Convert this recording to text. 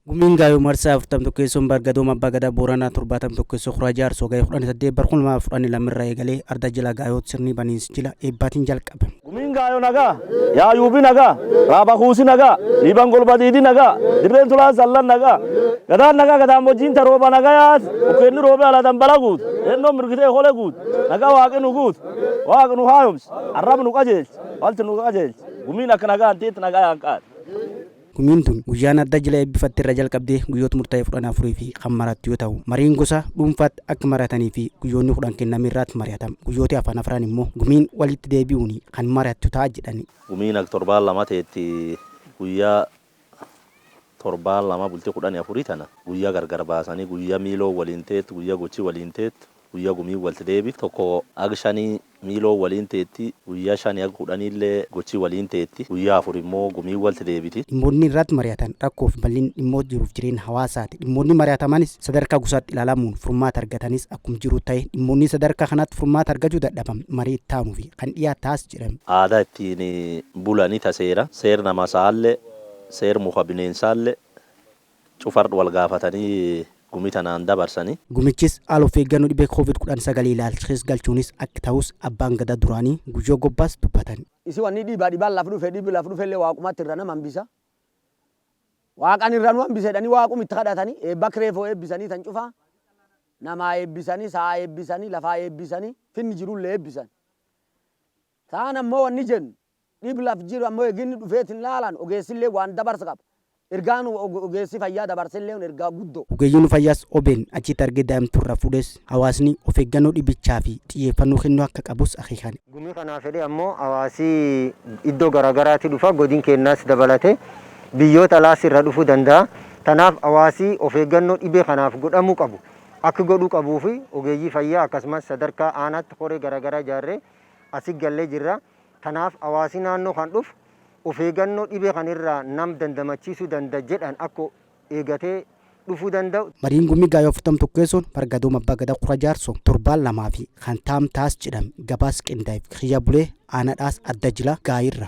Gumiin Gaayoo marsaa 41ssoon Bargadooma Abbaa Gadaa Booranaa 71ssoo Kuraa Jaarsoo ga'e 18 bar 2012 irraa eegalee arda jila Gaayoot sirni baniinsi jila eebbaatiin jalqabe. Gumiin Gaayo nagaa, Yaayuubi nagaa, Raaba Kuusi nagaa, Liiban Golba Diidi nagaa, Dirreen Tulaan Sallan nagaa, Gadaan nagaa gadaamojjiin ta rooba nagayaat, ukkeenni roobe ala dambala guut, eennoon mirgitee hole guut, nagaa waaqi nu guut, waaqi nu haayomsi, arrab nu qajeelchi, walti nu qajeelchi, gumiin akka nagaan teet nagayaan qaat. Gumiin tun guyyaan adda jila eebbifatte irra jalqabdee guyyoota murtaa'e 14 fi kan marattu yoo ta'u, mariin gosa dhuunfaatti akka mari'atanii fi guyyoonni 10 kenname irraatti mari'atama. Guyyooti hafan afran immoo gumiin walitti deebi'uun kan mari'attu ta'a jedhani. Gumiin ag torbaan lama teetti guyyaa torbaan lama bulti kud'ani afuri tana guyya gargar baasani guyya miilo woliin teetu, guyya gochi woliin teetu, guyya gumiin wolti deebiftu, toko haga 5 miiloo waliin teetti, guyyaa 5 haga 10illee gochi waliin teetti, guyyaa 4 immoo gumiin walti deebiti. Dhimmoonni irraatti mari'atan rakkoo fi bal'inni dhimmoota jiruuf jireenya hawaasaati. Dhimmoonni mari'atamanis sadarkaa gosaatti ilaalamuun furmaata argatanis akkum jiru ta'e dhimmoonni sadarkaa kanaatti furmaata argachuu dadhaban marii itti aanuu fi kan dhiyaat ta'as jedhame. Aadaa ittiin bulani ta seera, seer nama saalle, seer muka bineensaalle cufar wal gaafatanii gumi tanaan dabarsani. Gumichis haala of eeggannoo dhibee Covid 19 ilaalcha keessa galchuunis akka ta'us Abbaan Gadaa duraanii Guyyoo Gobbaas dubbatan. Isi wanni d'iba d'iban laf d'ufe, d'ibi laf d'ufelle Waaqumatti irra nama hambisa. Waaqan irra nu hambise jed'ani Waaqum iti kad'atani, eebba aka reefo eebisani tan ch'ufa namaa eebisani, saa eebisani, lafaa eebisani, finni jirulle eebisani. Taan ammo wanni jennu dhib laf jiru ammo eginni dhufeetin laalan ogeessillee waan dabarsa qaba. Ergaan ogeessi fayyaa dabarsellee ergaa guddoo. Ogeeyyiin fayyaas obn achitti argee daa'imtuu irraa fuudhes hawaasni of eeggannoo dhibichaa fi xiyyeeffannoo kennuu akka qabus akeekan. Gumii kanaaf jedhee ammoo hawaasii iddoo garaagaraatti dhufa, godin keenyaas dabalate biyyoota alaas irra dhufuu danda'a. Tanaaf hawaasii of eeggannoo dhibee kanaaf godhamuu qabu akka godhuu qabuu fi ogeeyyii fayyaa akkasumas sadarkaa aanaatti koree garaagaraa ijaarree asi gallee jirra. Kanaaf hawaasii naannoo kan dhufu of eegannoo dhibee kanirraa nam dandamachiisuu danda jedhan akka eegatee dhufuu danda'u. Mariin Gumii Gaayoo 41ssoon Fargadooma Abbaa Gadaa Kura Jaarsoo torbaan lamaa fi kan taam taas jedhame gabaas qindaa'eef Kiyya Bulee Aanadhaas Adda Jila Gaayirra.